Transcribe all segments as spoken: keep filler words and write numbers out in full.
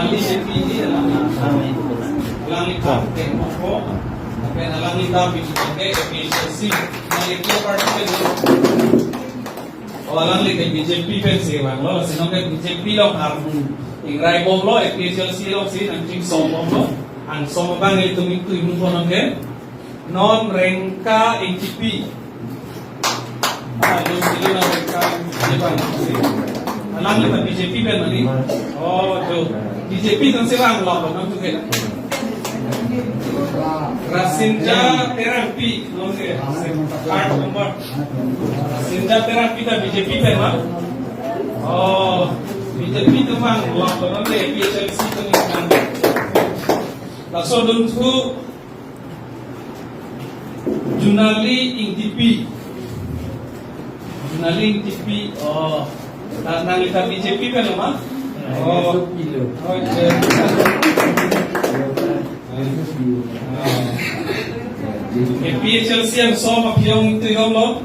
B J P ini adalah alangli, alangli partai Moko, dan alangli ta B J P ke A P H L C, alangli ke partai ke dulu. Oh, alangli ke B J P pensi vanglo, lasi non ke B J P along ar ingrai bomlo, A P H L C alongsi nangchingsom bomlo, angsong abang ilitum ingtui mung konon ke. Non Rengka Ingtipi. Ah, non sila non Rengka Ingtipi bang. Alangli ta B J P pen mani. Oh, to. B J P tangsi vanglo, non tu ke. Rasinja Terangpi, non ke. Card number. Rasinja Terangpi ta B J P pen ma. Oh, B J P tu vanglo, non ke A P H L C tu ni. Laso dunthu Junali Ingtipi. Junali Ingtipi. Oh. Na, nangli ta B J P pen ma? Oh. Oh, iya. A P H L C angsong aphi ong tu yom lo.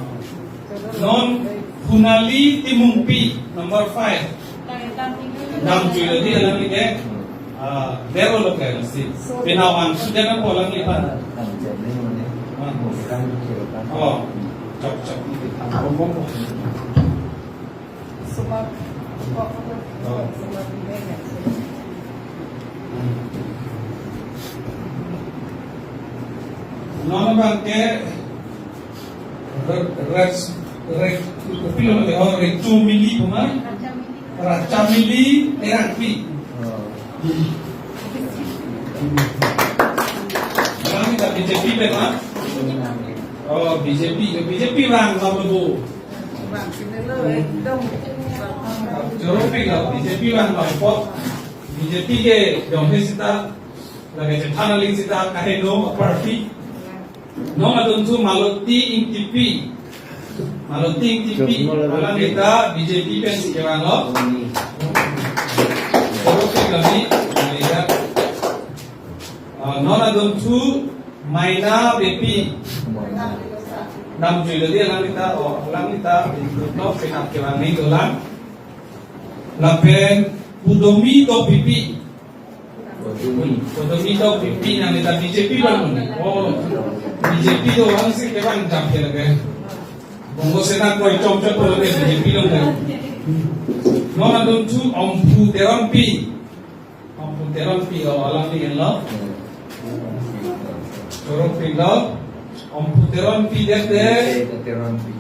Non Hunali Timungpi, number five. Damjuilo dei alangli ke. Ah, bero lo ke si. Penang ang sudah na polang lipan. Oh, chok, chok. Sumat. Oh. Non abang ke Re-, res-, re-, pilo na, oh, Rechumili, puma? Rachamili Terangpi. Alangli ta B J P pen ma? Oh, B J P, B J P vanglo bu. Choro pilo, B J P vanglo po. B J P ke jonghe sita, lake chethan aling sita kaheno party. Non adunthu Maloti Ingtipi. Maloti Ingtipi, alangli ta B J P pensi kevanglo. Choro pilo ni, alangli ta. Ah, non adunthu Maina Beypi. Damjuilo dei alangli ta, oh, alangli ta, no, penap kevang ni dolang. Lapen Pudomi Tokbipi. Pudomi. Pudomi Tokbipi nangli ta B J P bang ni. Oh, B J P do ang si kevang jam ke lake. Bongo Sena koi chom chom pulo ke B J P lo ke. Non adunthu Omphu Teronpi. Omphu Teronpi, oh, alangli lo. Choro pilo. Omphu Teronpi det de. Teronpi.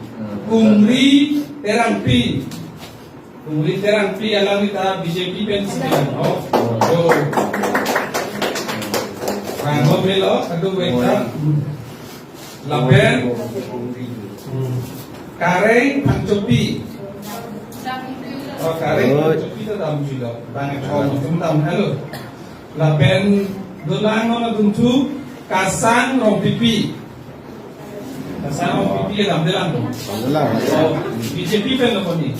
Kungri Terangpi. Kungri Terangpi alangli ta B J P pensi, oh. Yo. Ranglo melo, kadung vek ta. Lapen. Hmm. Kareng Phangchopi. Oh, Kareng Phangchopi ta damjuilo. Bang chom chom dam halo. Lapen dolang non adunthu Kasang Rongpipi. Kasang Rongpipi ke damdelang. Damdelang. Oh, B J P pen lo koni.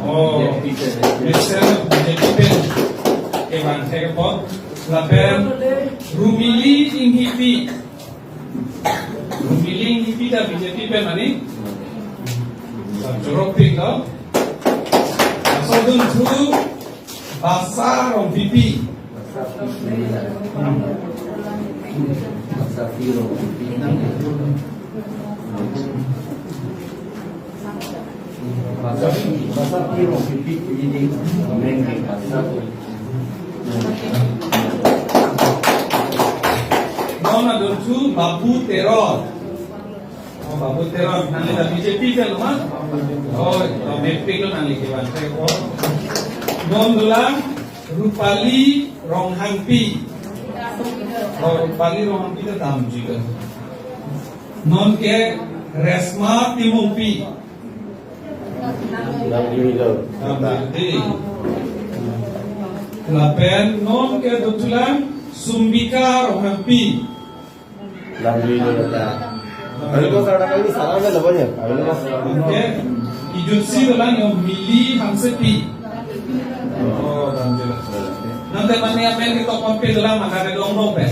Oh, B J P pen. Mister B J P pen. Kevang thek apot. Lapen Rumili Inghipi. Rumili Inghipi ta B J P pen mani. Choro pilo. Laso adunthu Basa Rongpipi. Basa Rongpipi. Basa, Basa Rongpipi. Ini di, main di Basa. Non adunthu Babu Teron. Oh, Babu Teron, nangli ta B J P pen lo ma? Oh, to mepik lo nangli kevang. Oh. Non dolang Rupali Ronghangpi. Oh, Rupali Ronghangpi ta damjuilo. Non ke Resma Timungpi. Damjuilo. Damjuilo. Lapen non ke dolang Sumbika Ronghangpi. Damjuilo ta. Abang ko sarang kali salam na laban ya. Abang ko. Oke. Kejutsi dolang yo Mili Hansepi. Oh, damjuilo. Nonte mane apen ke tokon pe dolang maka ke dong dong pe.